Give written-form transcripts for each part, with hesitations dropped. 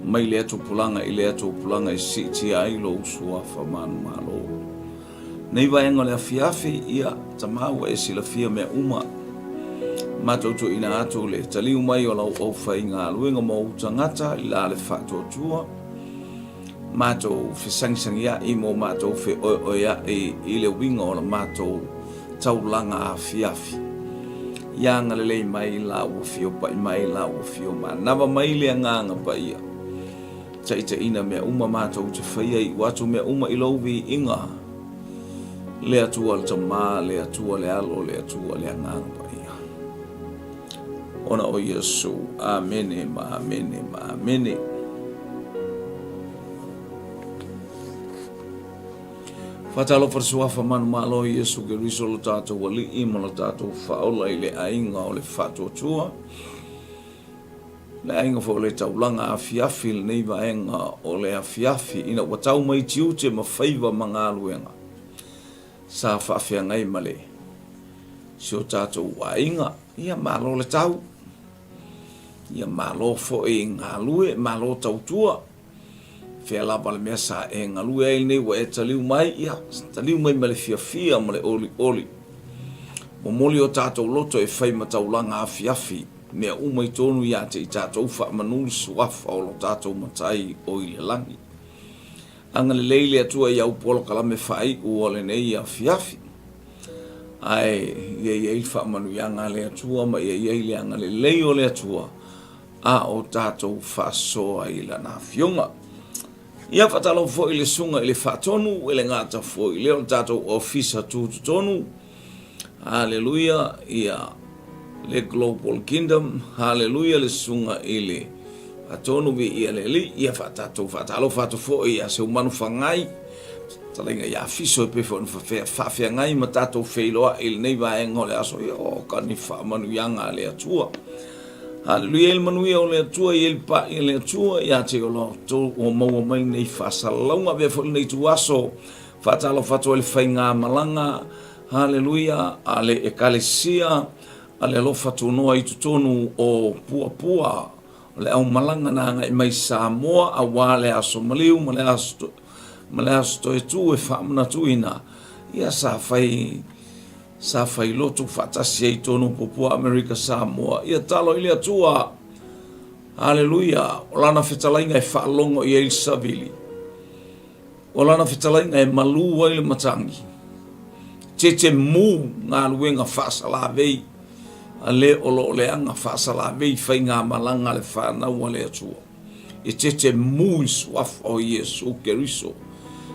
Mai lea tupulaga i lea tupulaga e siitia ai lou suafa manumalo. Nei vaega o le afiafi, ia, Tama ua e silafia mea uma. Matou tuuina atu le taliu mai o lau aufaigaluega ma ou tagata i la le faatuatua. Matou fesagisagia'i mo matou feoeoea'i i le uiga o la matou taulaga afiafi. Ia agalelei mai la ua fio pai mai la ua fio manava mai le Agaga Paia. Taitaiina mea uma matou te faia iu atu mea uma i lou viiga. Le Atua le Tama, le Atua le Alo, le Atua le Agaga Paia. Ona o Iesu. Amene ma amene ma amene. Faatalofa le Suafa manumalo o Iesu Keriso lo tatou Alii ma lo tatou Faaola i le aiga o le Faatuatua. Le aiga foi o le taulaga afiafi lenei vaega o le afiafi ina ua tau mai tiute ma faiva ma galuega sa faafeagai ma le si o tatou aiga. Ia malo le tau, ia malo foi galue, malo tautua. Fea lava le mea sa e galue ai lenei ua e taliu mai, ia taliu mai ma le fiafia ma le olioli. Momoli o tatou loto e fai ma taulaga afiafi, mea uma i tonu ia te i tatou faamanu le suafa o lo tatou Matai o i le lagi. Agalelei le Atua i au polokalame faaiu o lenei afiafi. Ae ia i ai le faamanuiaga a le Atua ma ia i ai le agalelei o le Atua a o tatou faasoa i Lana Afioga. Ia faatalofa foi i le Susuga i le Faatonu, e le gata foi i lea o le tatou Ofisa Tutotonu. Haleluia, ia le Global Kingdom, haleluia le Susuga i le Faatonu, viia le Alii. Ia faatatou faatalofa atu foi ia Seumanu Fagai, fetalaiga ia Fiso e pei foi ona faafeagai ma tatou feiloai i lenei vaega o le aso. Ia o ka ni faamanuiaga a le Atua. Haleluia i le manuia o le Atua, i le pa'i a le Atua ia te o latou ua maua mai lenei faasalalauga. Avea foi lenei ituaso faatalofa atu ai le faigamalaga, haleluia, a le Ekalesia a le Alofa Tunoa i totonu o Puapua, o le aumalaga na agai mai Samoa aua le aso maliu ma le aso ma le aso toetu e faamanatuina ia sa fai Sa fai lotu faatasi ai tonu o Puapua Amerika Samoa. Ia talo i le Atua. Haleluia! O lana fetalaiga e faalogo i ai le savili. O lana fetalaiga e malū ai le matagi. Tete mū galuega faasalavei a le o lo o leaga faasalavei faigamalaga a le fanau a le Atua. E tete mū i suafa o Iesu Keriso.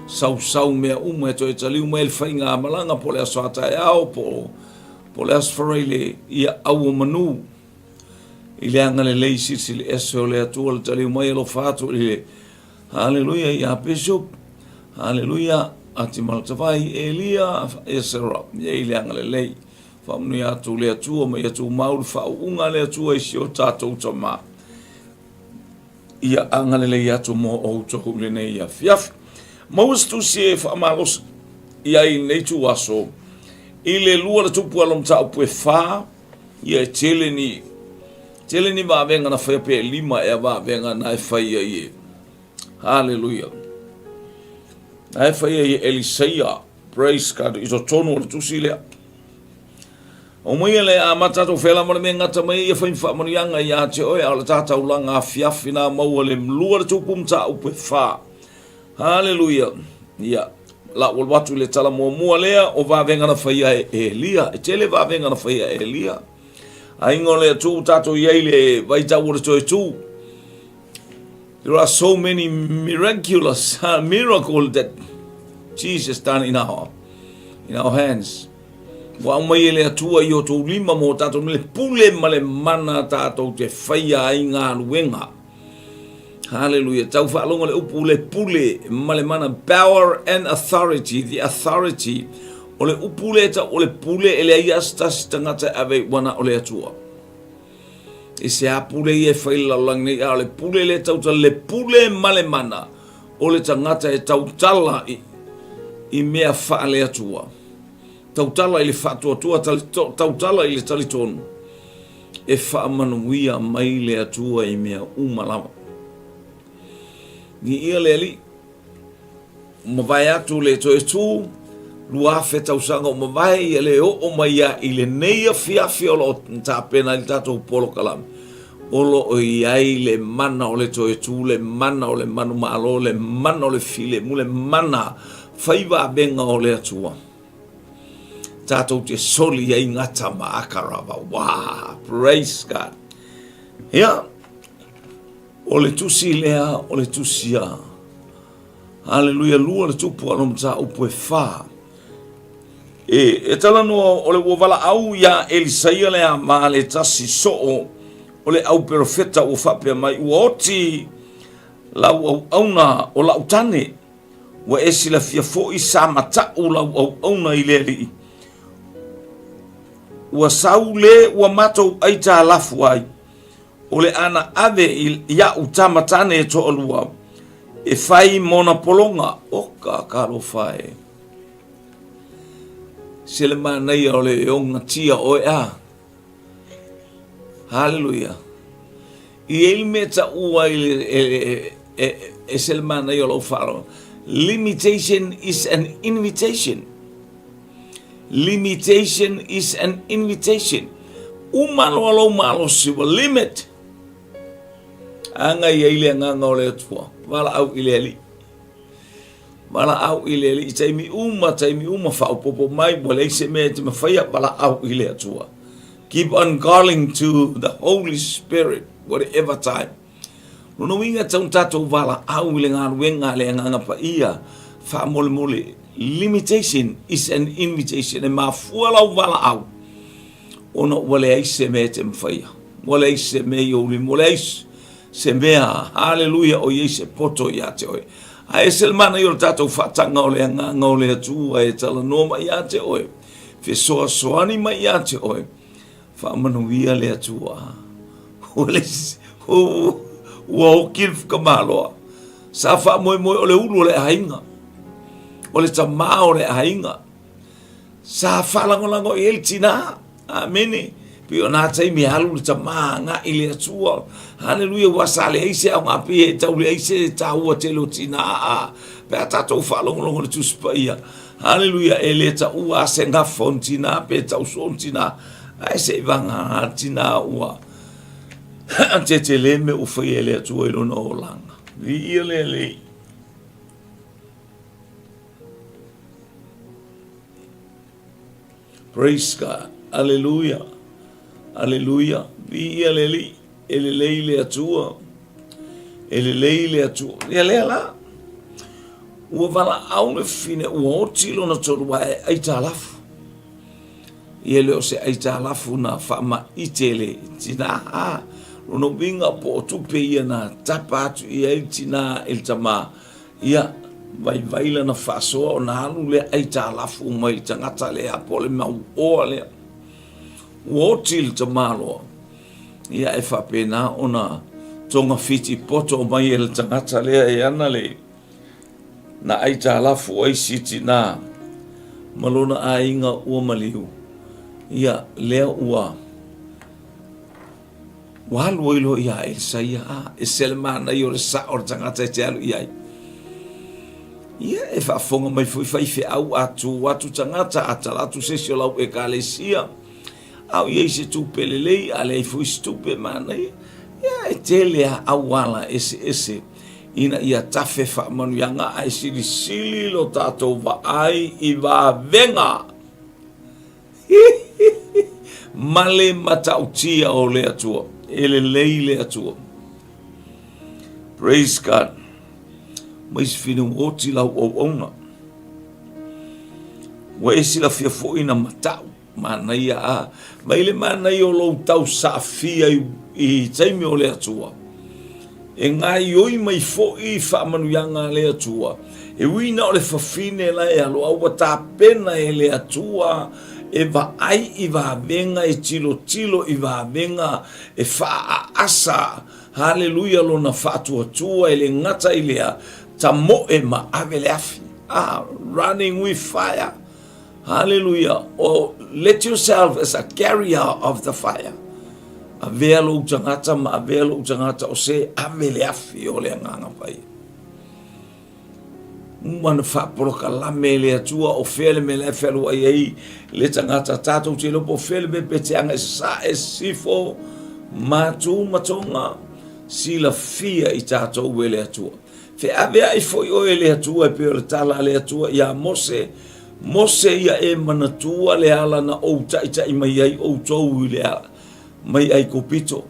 Sausau mea uma e toe taliu mai le faigamalaga po o le aso a taeao po o le aso Faraile ia au o manu i le agalelei silisili ese o le Atua le taliu mai alofa atu i le Haleluia ia Bishop Haleluia Atimalatavai Elia Esera ia i le agalelei faamanuia atu le Atua ma ia tumau le faauuga a le Atua i si o tatou tama Ia agalelei atu mo outou i lenei afiafi. Maua se tusi e faamalosi i ai i lenei ituaso i le lua le tupu alo mataupu e fa, ia e tele ni tele ni vavega na faia pe lima ea vavega na e fai ai e Haleluia. Na e fai ai e Elisaia. Praise God. I totonu o le tusi lea. Aumaia le amata atu fea lava le mea gata mai ia fai faamanuiaga ia te oe, a o le ta taulaga afiafi na maua le lua le tupu mataupu e fa. Haleluia. Ia, la ua alu atu i le tala muamua lea o vavega na faia e Elia. E tele vavega na faia e Elia. Aiga o le Atua ua tatou i ai le vaitau o le toe tu. There are so many miraculous miracle that Jesus done in our in our hands. Ua aumai e le Atua i o tou lima mo tatou le pule ma le mana tatou te faia ai galuega. Hallelujah. Tau faalogo le upu le pule ma le mana, power and authority, the authority. O le upu le tau o le pule e leai lava se tasi tagata e ave i wana o le Atua. I se a pule ia e fai le lalolagi nei, a o le pule le tautala, le pule ma le mana o le tagata e tautala i, i mea faale-Atua. Tautala i le faatuatua, tautala i le talitonu, e faamanuia mai le Atua i mea uma lava. Viia le Alii. Mavae atu le toe tu, 2000 tausaga o mavae, ia le oo mai ia i lenei afiafi o lo o tapena ai le tatou polokalame, o lo o i ai le mana o le toe tu, le mana o le manumalo, le mana o le filemu, le mana fai vavega o le Atua. Tatou te soli ai gata ma akarava. Wow, praise God. Ia, o le tusi lea, o le tusi a Haleluia, lua le tupu a lo mataupu e fa. E, e talanoa o le ua valaau iā Elisaia le ama le tasi soo o le au perofeta ua faapea mai, ua oti lau auauna o lau tane, ua e silafia foi sa mata'u lau auauna i le Alii. Ua sau le ua matou aitalafu ai, O le ana ave i a'u tama tane e toalua e fai mona pologa. Oka talofa e. Se le manaia o le ogatia oe a. Haleluia. I ai le mea taua i le e, e, e se le manaia o lau faalogo. Limitation is an invitation. Limitation is an invitation. Uma loa lou malosi, ua limit. Agai ai le agaga o le Atua. Valaau i le Alii. Valaau i le Alii. Taimi uma, taimi uma, faaopoopo mai, ua leai se mea e te mafaia, valaau i le Atua. Keep on calling to the Holy Spirit, whatever time. Lona uiga e tatau ona tatou valaau i le galuega a le Agaga Paia, faamolemole, limitation is an invitation, e mafua lau valaau ona ua leai se mea e te mafaia, ua leai se mea i ou lima, ua leai se mea, haleluia, o i ai se poto ia te oe. Ae ese le manaia o le tatou faataga o le Agaga o le Atua e talanoa mai ia te oe, fesoasoani mai ia te oe, Faamanuia le Atua. Ua le ua oki le tamaloa. Sa faamoemoe o le ulu o le aiga. O le tamā o le aiga. Sa faalagolago i ai le tinā. Amene. Pei o nā taimi e alu le tamā agai i le Atua. Haleluia, ua sa leai se aoga pei e tau leai se taua tele o tinā a pe a tatou faalogologo i le Tusi Paia. Haleluia, e le taua a se gafa o ni tinā pe tau soo ni tinā, ae se i vagana le tinā ua tetele mea ua faia e le Atua i lona olaga. Viia le Alii. Praise God. Aleluia. Aleluia. Viia le Alii. E lelei le Atua. E lelei le Atua. Ia lea la. Ua valaau le fine, ua oti lona tolu ae aitalafu. Ia le o se aitalafu na faamaite le tinā. Lona uiga po o tupe ia na tapa atu i ai le tinā i le tamā. Ia, vaivai lana faasoa ona alu lea aitalafu mai le tagata lea po o le mauoa lea. Ua oti le tamaloa. Ia, e faapena ona togafiti poto mai e le tagata lea e ana le na aitalafu ai si tinā ma lona aiga ua maliu. Ia, lea ua Ua alu ai loa iā Elisaia, a ese le manaia o le sao o le tagata e te alu i ai. Ia, e faafofoga mai foi faifeau a tu atu tagata, a tala atu se isi o lau ekalesia, a o i ai se tupe lelei, a leai foi se tupe manaia. Ia, e tele a auala eseese ina ia tafe faamanuiaga ae silisili lo tatou vaai i vavega. Ma le matautia o le Atua. E lelei le Atua. Praise God. Mai se fine ua oti lau auauna. Ua e silafia foi na matau. Manaia a. Mai le manaia o lou tau saafia i, i taimi o le Atua. E gaioi mai foi faamanuiaga a le Atua. E ui na o le fafine la e alo, a ua tapena e le Atua e vaai i vavega, e tilotilo i vavega, e faaaasa, haleluia, lona faatuatua, e le gata i lea, tamoe ma ave le afi. Ah, running with fire. Haleluia. Oh, let yourself as a carrier of the fire. Avea lou tagata ma avea lou tagata o se ave le afi o le agaga paia. Uma ona faapolokalame e le Atua o fea le mea la e fealuai ai le tagata. Tatou te iloa po o fea le mea pe te agai sasae, sisifo, matu ma toga, silafia i tatou e le Atua. Feaveai foi oe e le Atua e pei o le tala a le Atua iā Mose, Mose ia e manatua le ala na ou taitai mai ai outou i le mai Aikupito.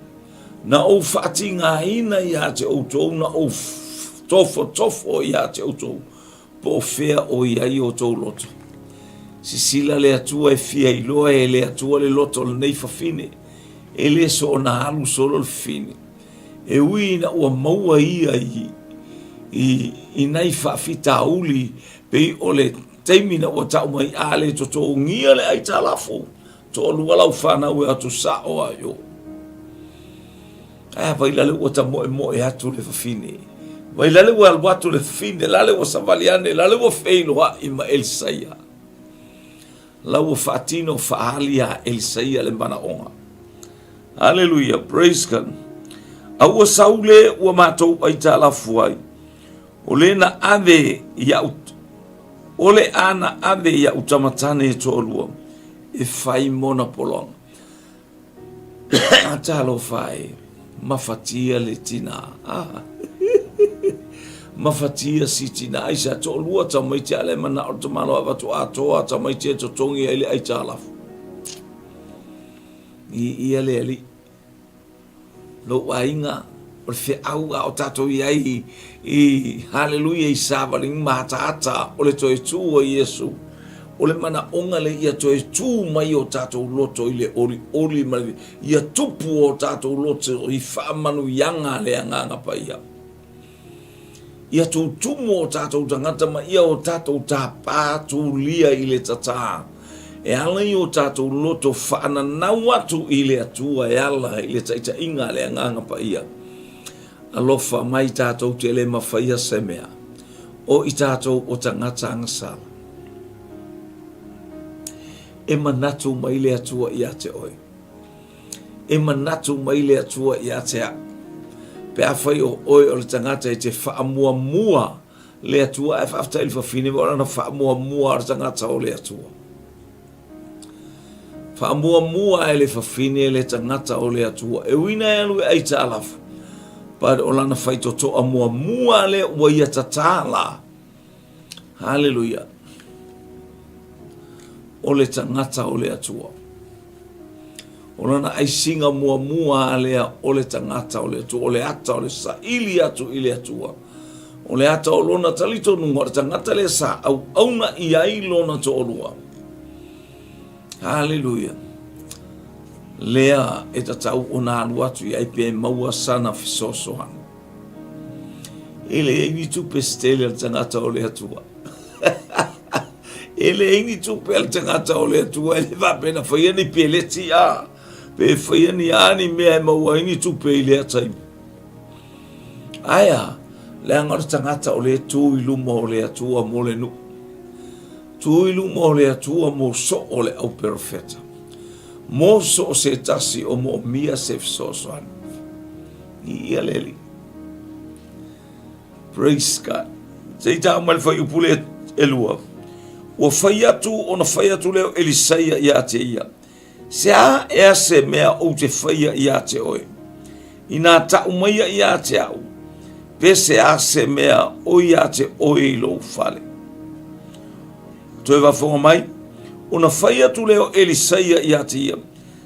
Na ou faatigaina ia te outou, na ou tofotofo ia te outou, po o fea o i ai outou loto. Sisila le Atua e fia iloa e le Atua le loto o lenei fafine, e le soona alu solo le fafine. E ui ina ua maua ia i, i, i nai faafitauli pei o le taimi na ua tau mai a le totogia le aitalafu, Toalua lau fanau e atu sao a i o. Ae vai lale ua ta moemoe atu le fafine. Vai lale ua alu atu le fafine, lale ua savali ane, lale ua feiloai ma Elisaia. La ua faatino faali a Elisaia le manaoga. Hallelujah, praise God. A ua sau le ua matou aitalafu ai. O le na ave ia'u, o le a na ave ia'u tamatane e toalua e fai mona pologa. Talofa e, mafatia le tina. Ah. Mafatia si tina ai sa toalua tamaiti a le manao le tamaloa avatu atoa tamaiti e totogi ai le aitalafu. I ia le alii. Lou aiga, o le feau a o tatou i ai i haleluia i savaliga ma ataata o le toe tū o Iesu. O le manaoga le ia toe tū mai o tatou loto i le olioli ma le, ia tupu o tatou loto i faamanuiaga a le Agaga Paia. Ia tutumu o tatou tagata ma ia o tatou tāpā tūlia i le tatā, e ala i o tatou loto faananau atu i le Atua e ala i le taitaiga a le Agaga Paia. Alofa mai tatou te le mawhaia se mea, o i tatou o tagata agasala. E manatu mai le Atua ia te oe. E manatu mai le Atua ia te au, pe afai o oe o le tagata e te faamuamua le Atua, ae faafetai i le fafine o lana faamuamua o le tagata o le Atua. Faamuamua e le fafine le tagata o le Atua. E ui ina e alu e aitalafu, but o lana faitotoa muamua lea ua ia tatala. Haleluia. O le tagata o le Atua. O lana aisiga muamua a lea o le tagata o le Atua, o le ata o le saili atu i le Atua. O le ata o lona talitonuga, o le tagata lea sa auauna i ai lona toalua. Haleluia. Lea e tatau ona alu atu i ai pe maua sana fesoasoani. E leai ni tupe se tele a le tagata o le Atua. E leai ni tupe a le tagata o le Atua e le faapea na faia ni peleti a, pe faia ni a ni mea e maua ai ni tupe i lea taimi. Ae a, leaga o le tagata o lea tu i luma o le Atua mo le nuu. Tu i luma o le Atua mo soo o le au perofeta. Mo soo se tasi o moomia se fesoasoani. I ia le Alii. Praise God. Se i tau mai le fuaiupu lea e lua. Ua fai atu ona fai atu lea o Elisaia ia te ia. Se a ea se mea ou te faia ia te oe? Inā tau maia ia te au, pe se a se mea o ia te oe i lou fale. Toe wafonga mai, ona fai atu lea o Elisaia ia te ia,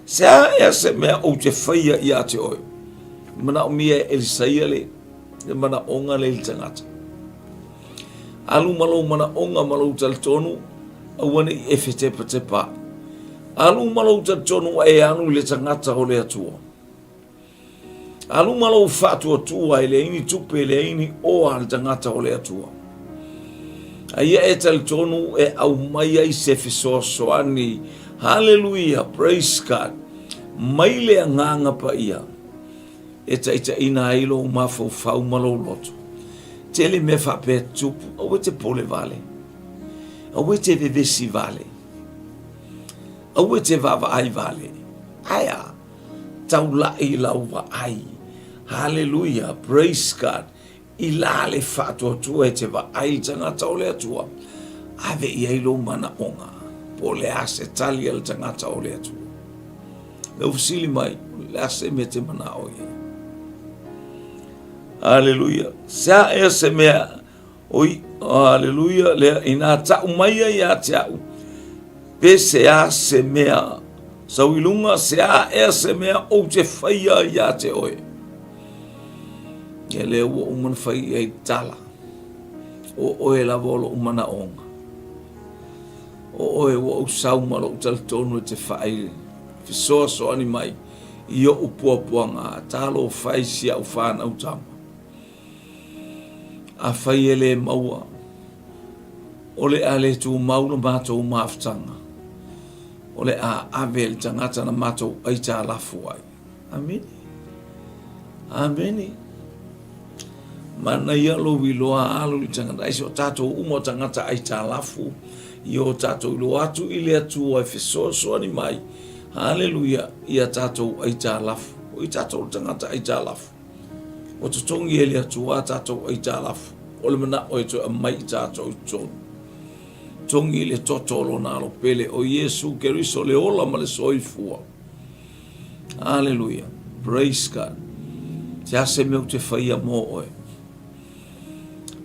Se a ea se mea ou te faia ia te oe? Manaomia e Elisaia le, le manaoga le i le tagata. Alu ma lou manaoga ma lou talitonu, aua ne i e fetepatepa ai. Alu ma lou talitonu e alu i le tagata o le Atua. Alu ma lou faatuatua e leai ni tupe, e leai ni oa a le tagata o le Atua. A ia e talitonu e aumai ai se fesoasoani. Haleluia, praise God. Mai le agaga paia e taitaiina ai lou mafaufau ma lou loto. Tele mea faapea tupu, aua e te pole vale. Aua e te vevesi vale. Aua e te vaavaai vale. Ae a? Taulai lau vaai. Haleluia, praise God. I la le faatuatua e te vaai i le tagata o le Atua, ave i ai lou manaoga, po o le a se tali a le tagata o le Atua. Lea ua fesili mai, o le a se mea e te manao i ai? Aleluia. Se a ea se mea Oi, aleluia, lea inā ta'u mai ai ia te a'u, pe se a se mea, sau i luga, se a ea se mea ou te faia ia te oe. Ia lea ua uma na fai i ai tala, o oe lava o lo'u manaoga. O oe ua ou sau ma lo'u talitonu e te fa'ai fesoasoani mai i o'u puapuaga, talofa e i si a'u fanau tama. Afai e le maua, o le a le tumau le matou mafutaga, o le a ave i le tagata na matou aitalafu ai. Amene. Amene. Manaia lou iloa alu i le tagata, ai se o tatou uma o tagata aitalafu, i o tatou iloa atu i le Atua e fesoasoani mai, haleluia, ia tatou aitalafu. O i tatou le tagata aitalafu. Ua totogi e le Atua a tatou aitalafu, o le manao e toe aumai i tatou i totonu. Togi le toto o lona alo pele o Iesu Keriso le ola ma le soifua. Aleluia. Praise God. Se a se mea ou te faia mō oe.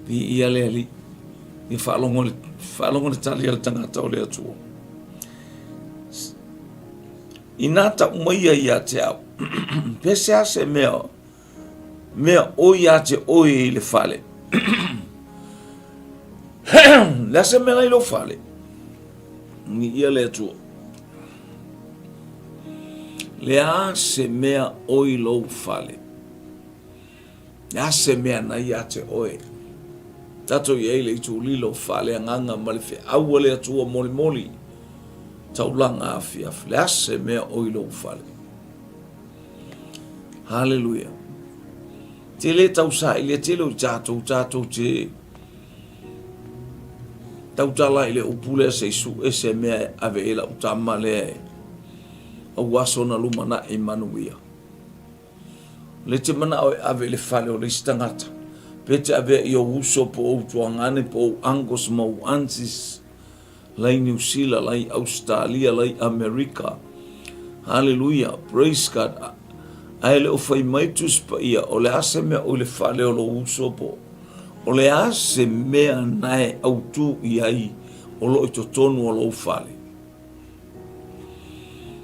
Viia le Alii. Ia faalogo le, faalogo le tali a le tagata o le Atua. Inā ta'u mai ia ia te au, pe se a se mea, mea ʻoi ia te ʻoe i le fale. Le a se mea la i lou fale? Ni ia le Atua. Le a se mea ʻoi lou fale? Le a se mea na ia te oe? Tatou i ai le itulilo faaleagaga ma le feau a le Atua molimoli taulaga afiafi. Le a se mea oi lou fale? Haleluia. Te le tausaili e tele o i tatou, tatou te tautala i le upu lea se i suʻe se mea e ave i lau tama lea e aua sona lumanai manuia. Le te manao e ave i le fale o le isi tagata, pe te avea i ou uso po ou tuagane po ou uncles ma ou aunties la i Niu Sila, la i Ausetalia, la i Amerika. Haleluia, praise God. Ae le o fai mai Tusi Paia, o le a se mea o i le fale o lou uso po o le a se mea na e autū i ai o lo o i totonu o lou fale.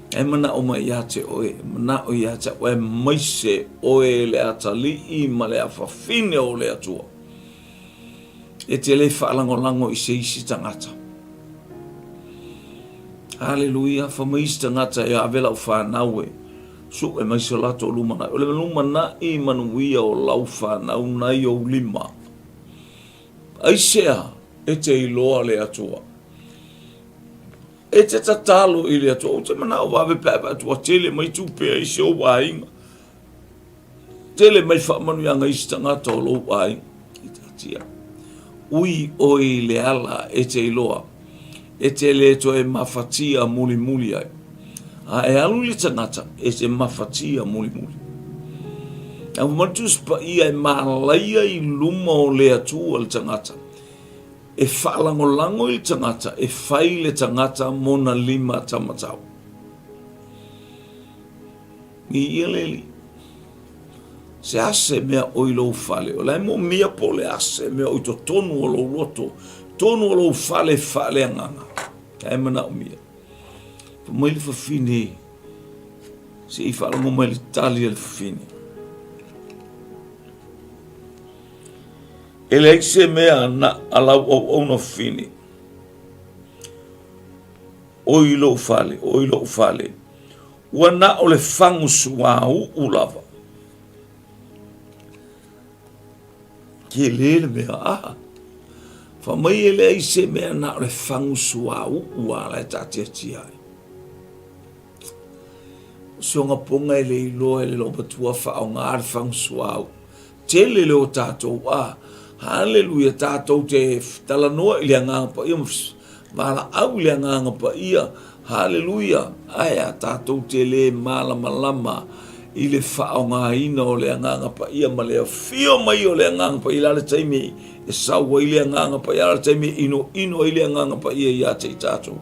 E manao mai ia te oe, e manao ia te au, aemaise oe le atalii ma le afafine o le Atua. E te le faalagolago i se isi tagata. Haleluia, fa mai isi tagata e ave lau fanau e suʻe mai so latou lumanai. O le lumanai manuia o lau fanau nai ou lima. Aisea e te iloa le Atua? E te tatalo i le Atua, ou te manao vave pe a vaai atu ua tele mai tupe a isi ou aiga. Tele mai faamanuiaga i isi tagata o lou aiga. I taatia. Ui oe i le ala e te iloa, e te le toe mafatia mulimuli ai. A e alu i le tagata, e te mafatia mulimuli. A ua mai le Tusi Paia e malaia i luma o le Atua le tagata, E faalagolago i le tagata e fai le tagata mona lima tamatau. I ia le alii. Se a se mea oi lou fale, o la e moomia po o le a se mea oi totonu o lou loto, tonu o lou fale faaleagaga. La e manaomia. Fai mai le fafine, se i faalogo mai le tali a le fafine. E leai se mea na a lau auauna fafine, oi lou fale, oi lou fale, ua na o le fagu suauu lava. Tele le mea, ah. Fa mai e leai se mea na o le fagu suauu a la e taatiatia ai. O si ona poga e le iloa e le loomatua faaoga le fagu suauu. Tele le o tatou a. Haleluia, tatou te talanoa i le Agaga Paia ma valaau i le Agaga Paia. Haleluia, ae a tatou te le malamalama. I le faaaogaina o le Agaga Paia ma le afio mai o le Agaga Paia, le a le taimi e sau ai le Agaga Paia, a le taimi e inoino ai le Agaga Paia ia te i tatou.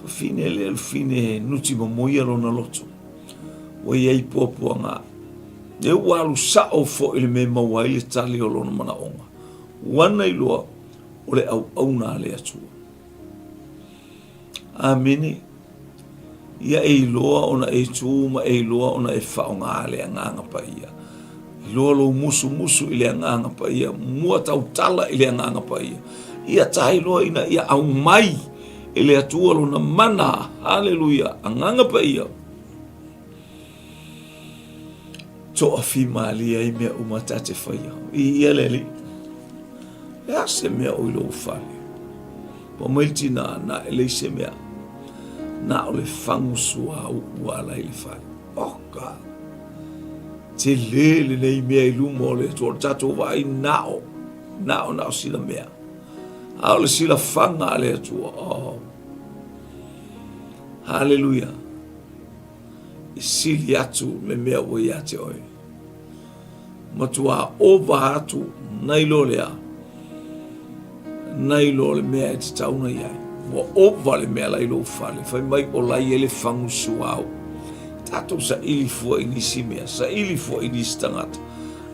Fafine le elfine nuti mamoia lona loto. Ua i ai puapuaga. E ua alu sao foi le mea maua ai le tali o lona manaoga. Ua na iloa o le auauna a le Atua. Amene. Ia e iloa ona e tu ma e iloa ona e faaaoga le Agaga Paia. Iloa lou musumusu i le Agaga Paia, mua tautala i le Agaga Paia. Ia tailoa ina ia aumai e le Atua lona mana. Haleluia, Agaga Paia. Toafimalie ai mea uma ta te faia. I ia le Alii. Le a se mea o i lou fale. Pa mai le tina, na e leai se mea. Na o le fagu suauu ua ala i le fale. Oh God. Tele lenei mea i luma o le Atua. O le tatou vaai na o, na o, na o sina mea. A o le silafaga a le Atua. Oh. Haleluia. E sili atu le mea ua ia te oe. Matua ova atu nai lo lea, nai lo le mea e tatau ona i ai. Ua ova le mea la i lou fale, fai mai o la i ai le fagu suauu. Tatou saili fua i nisi mea, saili fua i nisi tagata.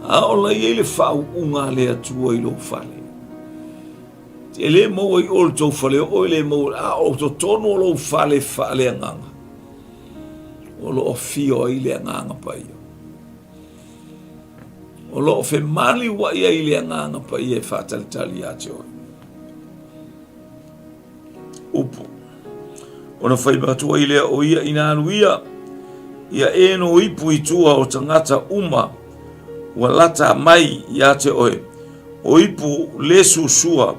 A o la i ai le faauuga a le Atua i lou fale. E le maua i o le tou fale oo, e le maua, a o totonu o lou fale faaleagaga, o lo o afio ai le Agaga Paia. O lo o femaliuaʻi ai le Agaga Paia e faatalitali ia te oe. Upu. Ona fai atu ai lea o ia ina alu ia, ia e no ipu i tua o tagata uma ua lata mai ia te oe, o ipu le susua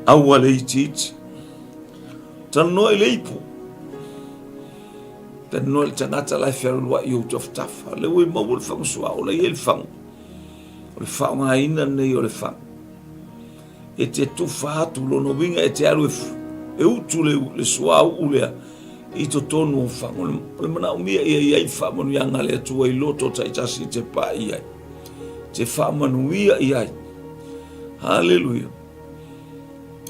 aua le itiiti. Talanoa i le ipu. Talanoa i le tagata la e fealualuai i ou tafatafa. Le ua maua le fagu suauu, la i ai le fagu. O le faaaogaina lenei o le fagu. E te tufa atu lona uiga e te alu e, e utu le, le suauu lea i totonu o fagu. O le manaomia ia i ai faamanuiaga a le Atua i loto taitasi te pa'i ai. Te faamanuia i ai. Haleluia.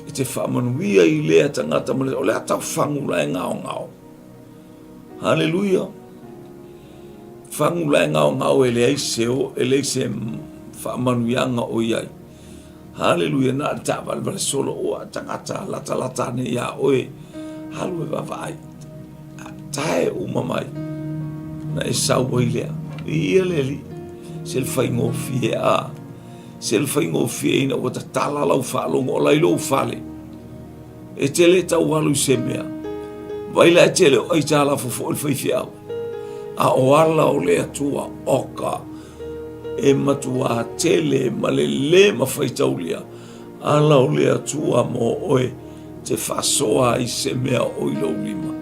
E te faamanuia i lea tagata ma le, o le ata fagu la e gaogao. Haleluia. Fagu la e gaogao e leai se o, e leai se faamanuiaga o i ai. Haleluia, na o le taavalevale solo oa tagata latalata ane iā oe, alu e vaavaai. Tae uma mai, na e sau ai lea. Ia le Alii, se le faigofie a, se le faigofie ina ua tatala lau faalogo o la i lou fale. E te le tau alu i se mea. Vai la e te le o aitalafu foi le faifeau. A o ala o le Atua, oka, e matuā tele ma le lē mafaitaulia ala o le Atua mo oe te faasoa ai se mea o i lou lima.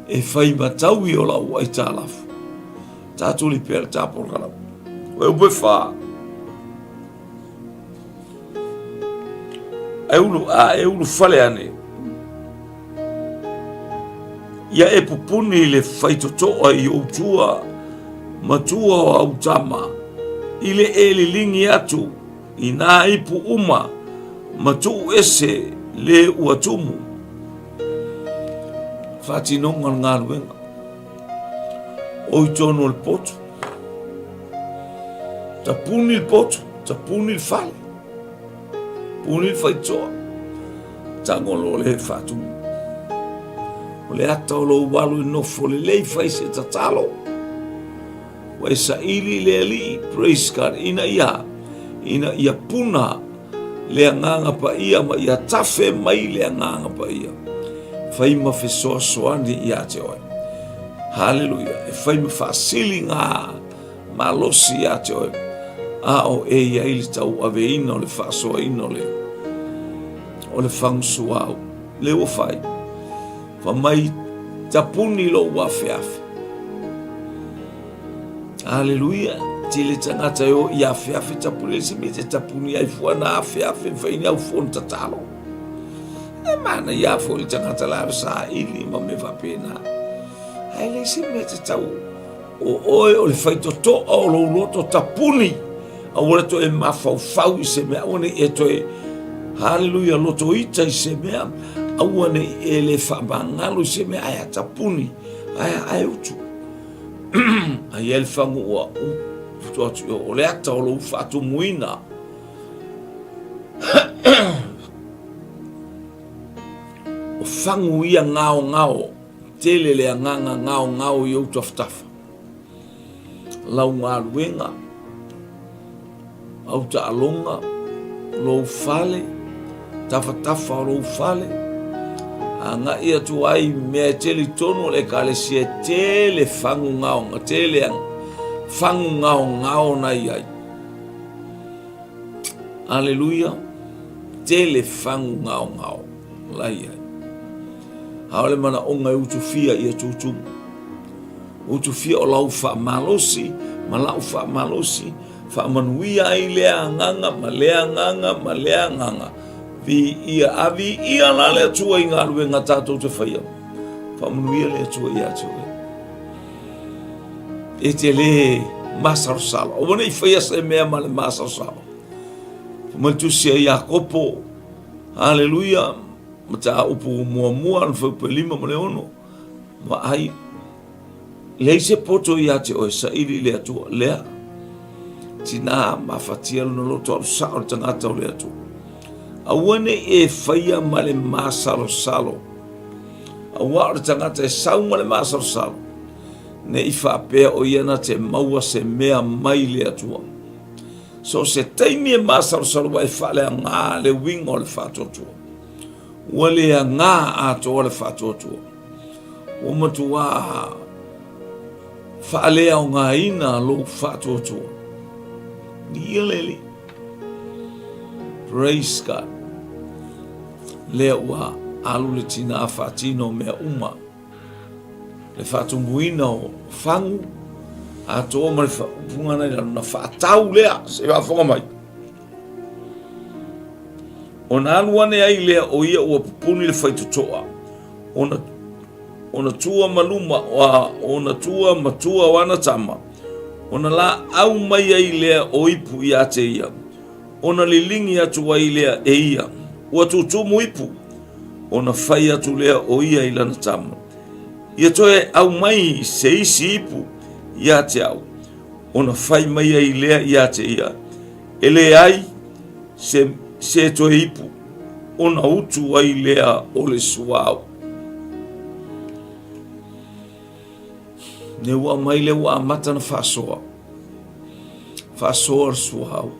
E fai mataui o lau aitalafu. Tatuli pea le tapolokalamu. Oe upu e whā. E ulu, a e ulu fale ane. Ia e pupuni le faitotoa i ou tua, ma tua o au tama, i le e lilingi atu i nā ipu uma, ma tuu ese le ua tumu. Faatinoga o le galuega. O i tonu o le potu. Tapuni le potu, tapuni le fale, puni le faitoa, tago loa le faatumu. O le ata o lou alu e nofo lelei fai se tatalo. Ua e saili i le Alii, praise God, ina ia, ina ia puna le Agaga Paia ma ia tafe mai le Agaga Paia. Fai ma fesoasoani ia te oe. Haleluia. E fai ma faasiliga malosi ia te oe. A o e i ai le tauaveina o le faasoaina o le o le fagusuau. Le ua fai. Fa mai tapuni lou afeafe. Aleluia. Tele tagata e o i afeafe tapuni le se mea te tapuni ai fua na afeafe fai ni au fua na tatalo. E mana ia foi le tagata la sa ili ma me faapena. Ai le se mea te tau. O oe o le faitotoa o lou loto tapuni, aua le toe mafaufau i se mea, aua ne i e toe, haleluia, loto ita i se mea, aua ne i e le faamagalo i se mea, ae a tapuni, ae a utu. Ai ai le fagu ua utu atu i o, o le ata o lou faatumuina. O fagu ia gaogao, tele le agaga gaogao i ou tafatafa. Lau galuega, au taaloga, lou fale, tafatafa o lou fale, agai atu ai mea e tele i totonu o le ekalesia e tele fagu gaoga, tele fagu gaogao na i ai. Aleluia, tele fagu gaogao la i ai. A o le manaoga e utufia ia tutumu. Utufia o lau faamalosi ma lau faamalosi, faamanuia ai lea agaga ma lea agaga ma lea agaga. Viia, a viia la le Atua i galuega tatou te faia. Faamanuia le Atua ia te oe. E te le masalosalo. Aua ne i faia se mea ma le masalosalo. Fai mai le tusi a Iakopo, haleluia, mataupu muamua, le fuaiupu e 5 ma le 6, vaai, leai se poto ia te oe, saili i le Atua, lea, tina mafatia lona loto alu sao le tagata o le Atua. Aua ne i e faia ma le masalosalo, aua o le tagata e sau ma le masalosalo, ne i faapea o ia na te maua se mea mai le Atua. So o se taimi e masalosalo ai faaleaga le uiga o le faatuatua. Ua leaga atoa le faatuatua. Ua matuā faaleaogaina lou faatuatua. Ia le Alii. Praise God. Lea ua alu le tinā faatino mea uma. Le faatumuina o fagu, atoa ma le faaupuga na i lalo, na faatau lea, se faafofoga mai. Ona alu ane ai lea o ia ua pupuni le faitotoa, ona, ona tua ma luma, ona tua ma tua o ana tama, ona laau mai ai lea o ipu ia te ia, ona liligi atu ai lea e ia, ua tutumu ipu, ona fai atu lea o ia i lana tama. Ia toe aumai se isi ipu ia te au, ona fai mai ai lea ia te ia, e leai se, se toe ipu, ona utu ai lea o le suauu. Ne ua aumai lea ua amata na faasoa. Faasoa le suauu.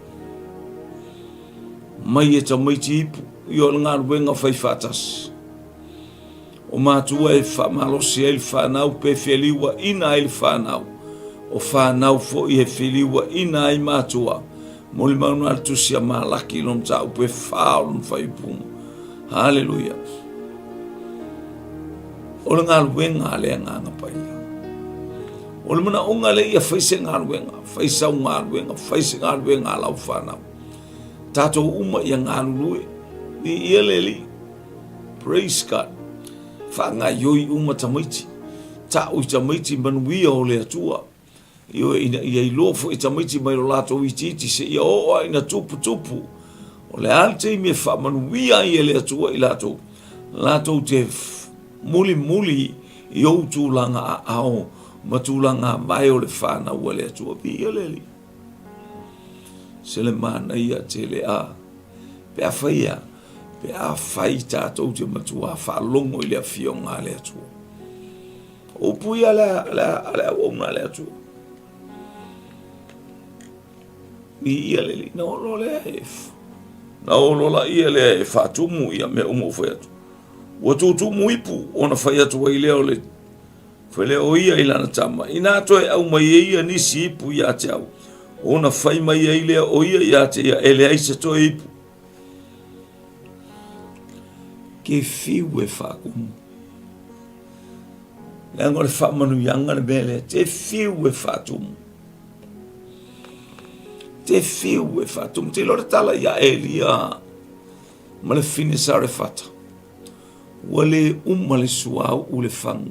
Mai e tamaiti ipu, ia o le galuega fai faatasi. O matua e faamalosi ai le fanau pe feliuaina ai le fanau. O fanau foi e feliuaina ai matua. Molimau na le tusi a Malaki i lona mataupu e fa o lona faaiupuga. Haleluia. O le galuega a le Agaga Paia. O le manaoga lea ia fai se galuega, fai sau galuega, fai se galuega a lau fanau. Tatou uma ia galulue. Viia le Alii. Praise God. Faagaioi uma tamaiti. Ta'u i tamaiti manuia o le Atua. Ioe, ina ia iloa foi tamaiti mai lo latou itiiti seia oo lava ina tuputupu. O le a le taimi e faamanuia ai e le Atua i latou, latou te mulimuli i ou tulaga aao ma tulaga vae o le fanau a le Atua. Viia le Alii. Se le manaia tele a. Pe afai a, pe afai tatou te matuā faalogo i le afioga a le Atua. O upu ia a le auauna a le Atua. Viia le Alii, na olo lea e, na olo laia lea e faatumu ia mea uma ua fai atu. Ua tutumu ipu ona fai atu ai lea o le fai lea o ia i lana tama. Inā toe aumai e ia nisi ipu ia te au, ona fai mai ai lea o ia ia te ia, e leai se toe ipu. Ke fiu e faatumu. Leaga o le faamanuiaga le mea lea, te fiu e faatumu. Te fiu e faatumu. Te iloa le tala ia Elia ma le fine Sarefata. Ua le uma le suauu le fagu.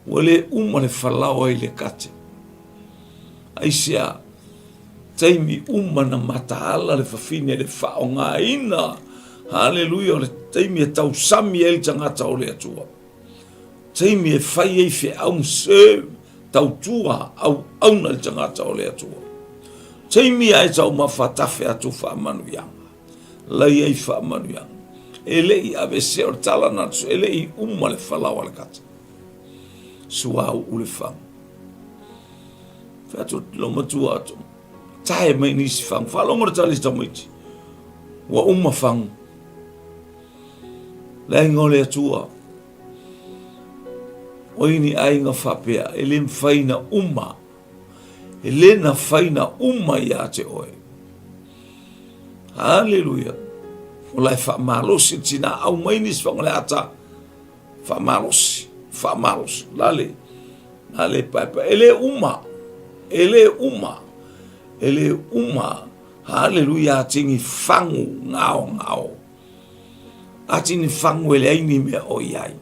Ua le uma le falaoa i le kate. Aisea? Taimi uma na mataala le fafine le faaaogaina, haleluia, o le taimi e tausami ai le tagata o le Atua. Taimi e fai ai feau ma serve, tautua, auauna le tagata o le Atua. Taimi a e taumafa tafe atu faamanuiaga. Lai ai faamanuiaga. E le i aveesea o le tala na e le i uma le falao a le kata. Suauu le fagu. Fai atu lo matua atu. Tae mai nisi fagu. Faalogo le tali i tamaiti. Ua uma fagu. Le aiga o le Atua. O ai ni aiga faapea, e le mafai na uma. E le na fai na uma ia te oe. Haleluia. O la e faamalosi le tina au mai nisi fagu le ata. Faamalosi, faamalosi. Lale, lale paepae. E le uma, e le uma, e le uma. Haleluia, atini fagu ngao ngao. Atini fagu e leai ni mea o i ai.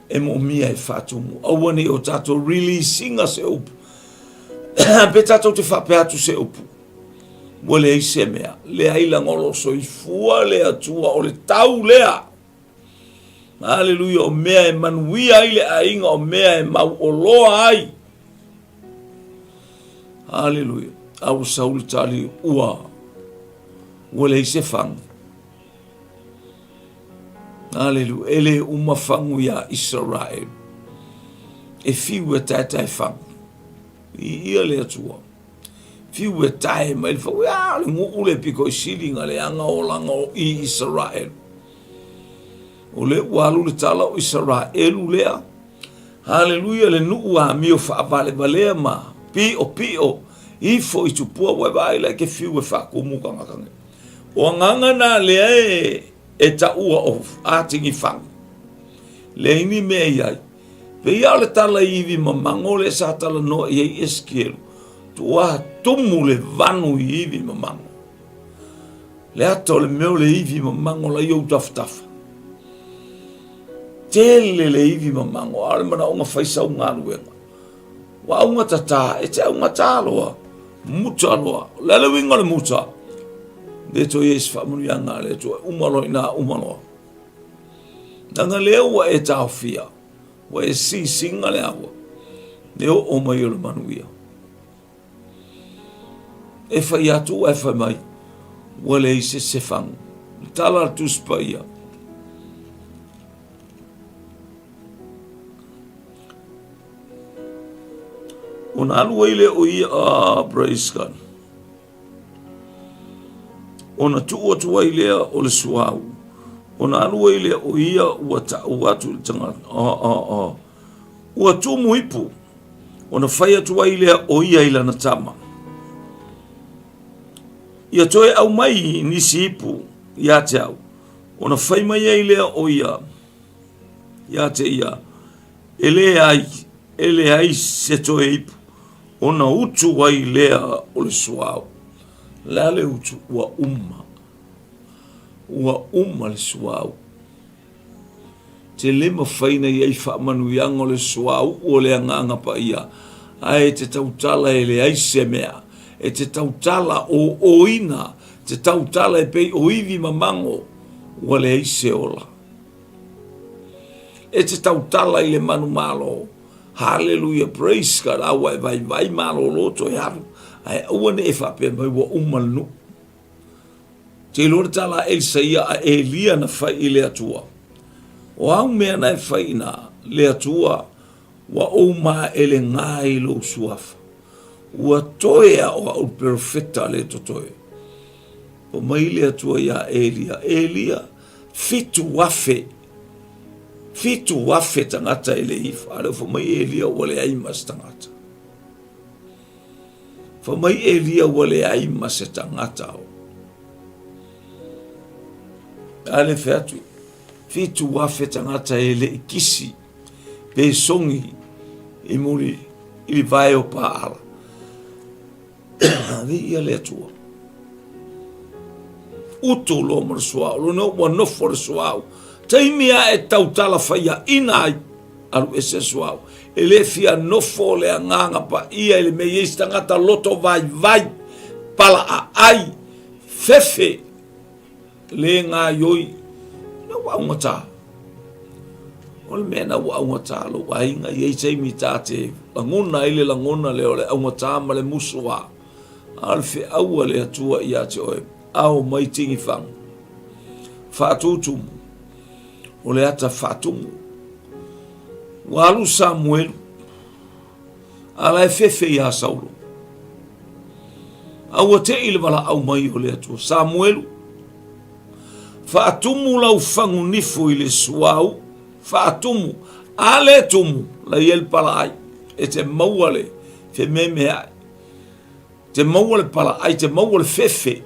E moomia e faatumu. Aua nei o tatou release-ina se upu. Pe tatou te faapea atu se upu. Ua leai se mea. Leai laga o lo o soifua le Atua o le tau lea. Aleluia, o mea e manuia ai le aiga, o mea e mauoloa ai. Aleluia. A ua sau le tali, ua, ua leai se fagu. Aleluia. E le uma fagu iā Isaraelu. E fiu e taetae fagu. Viia le Atua. Fiu e tae mai le fagu. Ia, le nuu le pito i sili na leaga olaga o i Isaraelu. O lea ua alu le tala o Isaraelu lea. Haleluia le nuu amio faavalevalea ma piʻopiʻo ifo i tupua ua e vaai la e te fiu e faatumu tagata nei. O agaga na lea e, e taua o atigi fagu. Leai ni mea i ai. Pei o le tala i ivi mamago lea sa talanoa i ai Esekielu, tua tumu le vanu i ivi mamago. Le ata o le mea o le ivi mamago la i ou tafatafa. Tele le ivi mamago, a o le manaoga fai sau galuega. Ua augatata, e te augatā loa, muta loa. O le a le uiga o le muta? Le toe i ai se faamanuiaga a le Atua, uma loa i ina, uma loa. Leaga lea ua e taofia, ua e sisiga le aua, le oo mai o le manuia. E fai atu ae fai mai, ua leai se se fagu. Le tala a le Tusi Paia. Ona alu ai lea o ia, ah, praise God. Ona tuu atu ai lea o le suauu. Ona alu ai lea o ia ua taʻu atu i le tagata. Oh, oh, oh. Ua tumu ipu. Ona fai atu ai lea o ia i lana tama. Ia toe aumai nisi ipu ia te au. Ona fai mai ai lea o ia ia te ia, e leai, e leai se toe ipu. Ona utu ai lea o le suauu. O le a le utu? Ua uma. Ua uma le suauu. Te le mafai na i ai faamanuiaga o le suauu o le Agaga Paia, ae te tautala e leai se mea. E te tautala ō-ōina, te tautala e pei o ivi mamago, ua leai se ola. E te tautala i le manumalo, Haleluia, praise God, a ua e vaivai malōlō toe alu, ae aua ne i e faapea mai ua uma le nuu. Te iloa le tala a Elisaia a Elia na fai i le Atua. O au mea na e fai ina le Atua, ua ou maelegā i lou suafa. Ua toe a o au le perofeta le totoe. Fai mai le Atua iā Elia, Elia, 7000, 7000 tagata e le ifo. A lea ua fai mai Elia ua leai ma se tagata. Fai mai Elia ua leai ma se tagata o. A le fai atu, 7000 tagata e le i kisi pe sogi i muli i le vae o Paala. Viia le Atua. Utu loa ma le suauu, lona ua nofo le suauu. Taimi a e tautala faiaina ai. Alu ese suauu. E le fia nofo le Agaga Paia i le mea i ai se tagata loto vaivai, pala aai, fefe, le gaioi. Na ua augata. O le mea na ua augata lou aiga i ai taimi ta te lagona ai le lagona lea o le augata ma le musu a. A o le feau a le Atua ia te oe, ao mai tigifaga, faatutumu, o le ata faatumu. Ua alu Samuelu, a la e fefe iā Saulo. A ua te'i le valaau mai o le Atua, Samuelu, faatumu lau fagu nifo i le suauu, faatumu, a le tumu, la i ai le palaai, e te maua le fememea'i, te maua le palaai, te maua le fefe,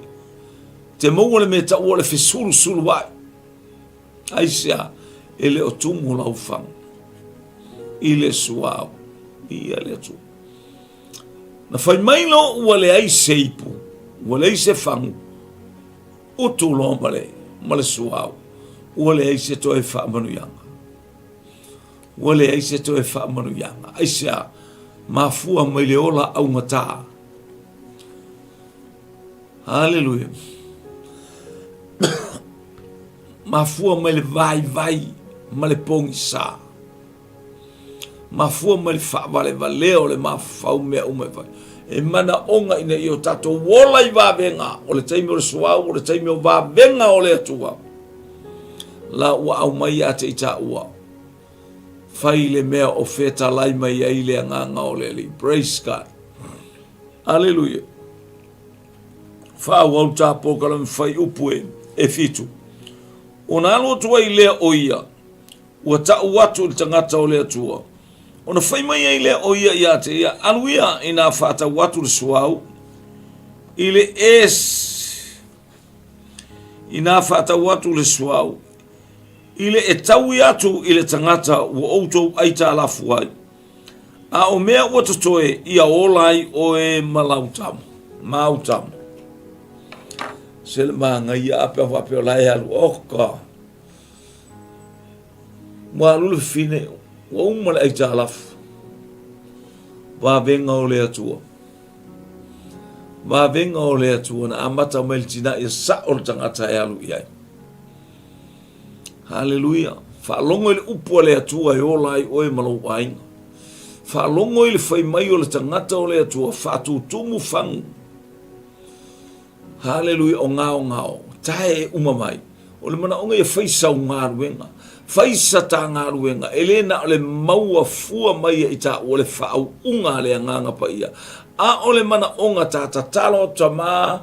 te maua le mea taua o le fesulusulua'i. Aisea? E le o tumu lau fagu i le suauu. Viia le Atua. Na fai mai loa ua leai se ipu, ua leai se fagu, utu loa ma le, ma le suauu, ua leai se toe faamanuiaga. Ua leai se toe faamanuiaga. Aisea? Mafua mai le ola augata. Haleluia. Mafua mai le vaivai ma le pogisa. Mafua mai le faavalevalea o le mafaufau mea uma e fai. E manaoga ina ia o tatou ola i vavega, o le taimi o le suauu, o le taimi o vavega o le Atua. La ua aumai ia te i taua. Fai le mea o fetalai mai ai le agaga o le Alii. Praise God. Aleluia. Faaauau le ta polokalame fai upu e, e fitu. Ona alu atu ai lea o ia, ua ta'u atu i le tagata o le Atua. Ona fai mai ai lea o ia ia te ia, alu ia ina faatau atu le suauu i le es, ina faatau atu le suauu i le e taui atu i le tagata ua outou aitalafu ai. A o mea ua totoe, ia ola ai oe ma lau tama, ma au tama. Se le māngaia a pea faapea o la e alu, oka. Ua alu le fine, ua uma le aitalafu. Vavega o le Atua. Vavega o le Atua na amata mai le tina ia sa'o le tagata e alu i ai. Haleluia. Faalogo i le upu a le Atua e ola ai oe ma lou aiga. Faalogo i le fai mai o le tagata o le Atua, faatutumu fagu. Haleluia, o gaogao, tae e uma mai. O le manaoga ia fai sau galuega, fai sa ta galuega, e le na o le maua fua mai e i taua le faauuga a le Agaga Paia, a o le manaoga ta tatalo atu tama,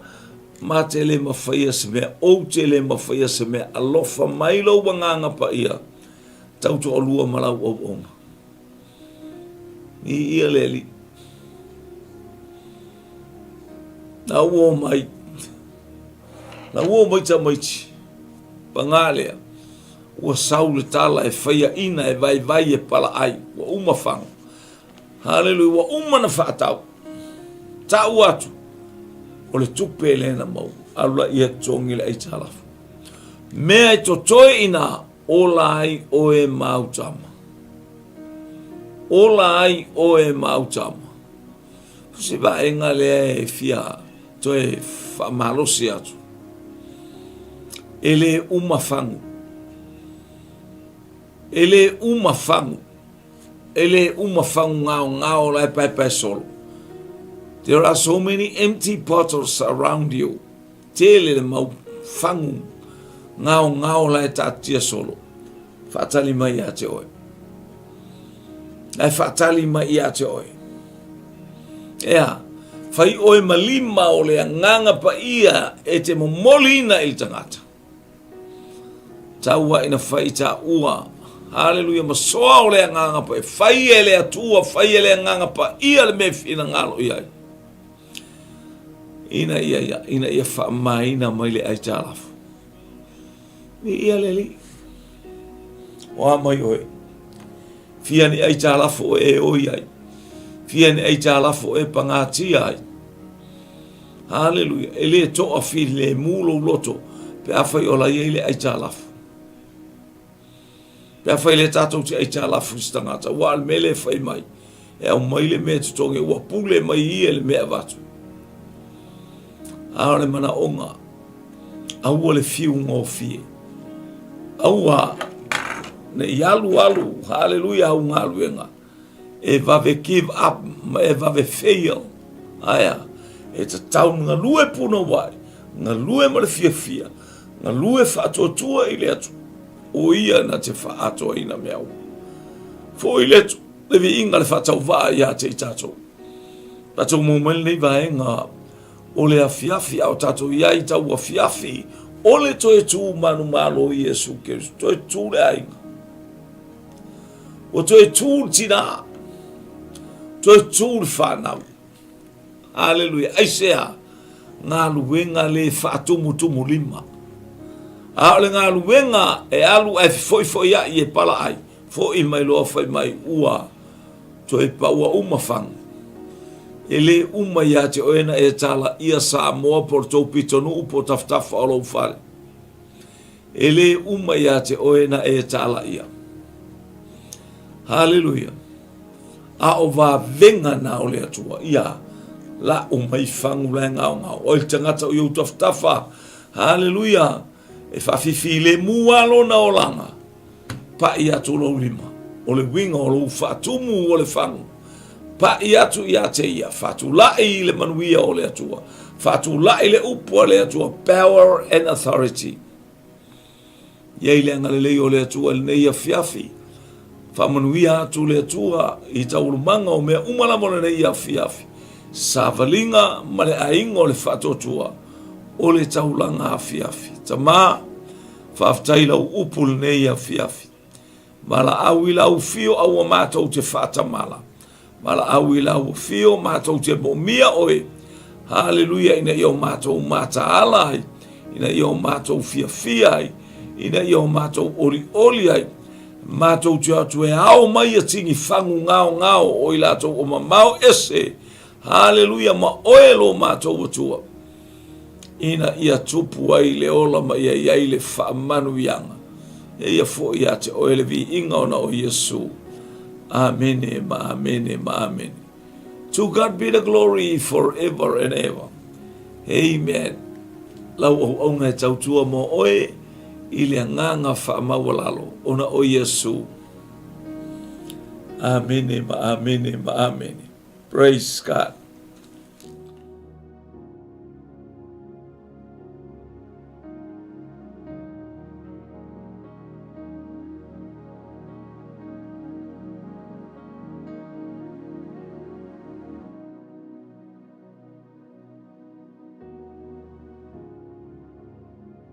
Ma te le mafaia se mea, ou te le mafaia se mea, alofa mai lou Agaga Paia, tautoalua ma lau auauna. Viia le Alii. La ua o mai, la ua o mai tamaiti, pagā lea, ua sau le tala e faiaina, e vaivai, e palaai, ua uma fagu. Haleluia, ua uma na faatau. Ta'u atu, o le tupe lea na maua, alu laia totogi le aitalafu. Mea e totoe ina, ola ai oe ma au tama. Ola ai oe ma au tama. O se vaega lea e fia toe faamalosi atu. E le uma fagu. E le uma fagu. E le uma fagu gaogao la e paepae solo. There are so many empty bottles around you. Tele le mau fagu gaogao la e taatia solo. Faatali mai ia te oe. La e faatali mai ia te oe. Ea, fai oe ma lima o le Agaga Paia e te momoliina i le tagata. Taua ina fai taua. Haleluia, ma soa o le Agaga Paia. Fai e le Atua, fai e le Agaga Paia le mea e finagalo i ai. Ina ia, ia, ina ia faamamaina mai le aitalafu. Viia le Alii. O a mai oe. Fia ni aitalafu oe e oi ai. Fia ni aitalafu oe e pagatia ai. Haleluia. E le toa filemu lou loto pe afai o la i ai le aitalafu. Pe afai lea tatou te aitalafu i se tagata, aua o le mea lea e fai mai, e aumai le mea e totogi, ua pule mai ia i le mea e avatu. A o le manaoga, aua le fiu gofie. Aua ne i alu alu, haleluia, au galuega, e vave give up ma e vave fail. Aea, e tatau ona galue punouai, galue ma le fiafia, galue faatuatua i le Atua, o ia na te faaatoaina mea uma. Foi le Atua, le viiga le faatauvaa ia te i tatou. Tatou maua mai lenei vaega o le afiafi, a o tatou i ai tau afiafi, o le toe tu manumalo i Iesu Keriso, toe tu le aiga. Ua toe tu le tinā, toe tu le fanau. Aleluia. Aisea? Galuega le faatumutumulima. A o le galuega e alu ae fefoifoiai e palaai, foi mai loa fai mai ua toe paua uma fagu. E le uma ia te oe na e talaia Samoa po o le tou pitonuu po o tafatafa o lou fale. E le uma ia te oe na e talaia. Haleluia. A o vavega na o le Atua, ia lau mai fagu la e gaogao. Oi le tagata o i ou tafatafa, haleluia, e faafifilemu lava lona olaga, paʻi atu lou lima. O le uiga o lou faatumu o le fagu, paʻi atu ia te ia, faatulai i le manuia o le Atua, faatulai le upu a le Atua, power and authority. I ai le agalelei o le Atua i lenei afiafi. Faamanuia atu le Atua i taualumaga o mea uma lava o lenei afiafi. Savaliga ma le aiga o le faatuatua o le taulaga afiafi. Tama, faafetai lau upu lenei afiafi. Valaau i lau afio aua matou te faatamala. Valaau i lau afio matou te moomia oe. Haleluia ina ia o matou mataala ai, ina ia o matou fiafia ai, ina ia o matou olioli ai. Matou te o atu e ao mai ia tini fagu gaogao o i latou o mamao ese. Haleluia ma oe lo matou Atua. Ina ia tupu ai le ola ma ia i ai le faamanuiaga. Eia foi ia te oe le viiga ona o Iesu. Amene ma amene ma amene. To God be the glory forever and ever. Amen. Lau auauna e tautua mo oe i le agaga faamaualalo ona o Iesu. Amene ma amene ma amene. Praise God.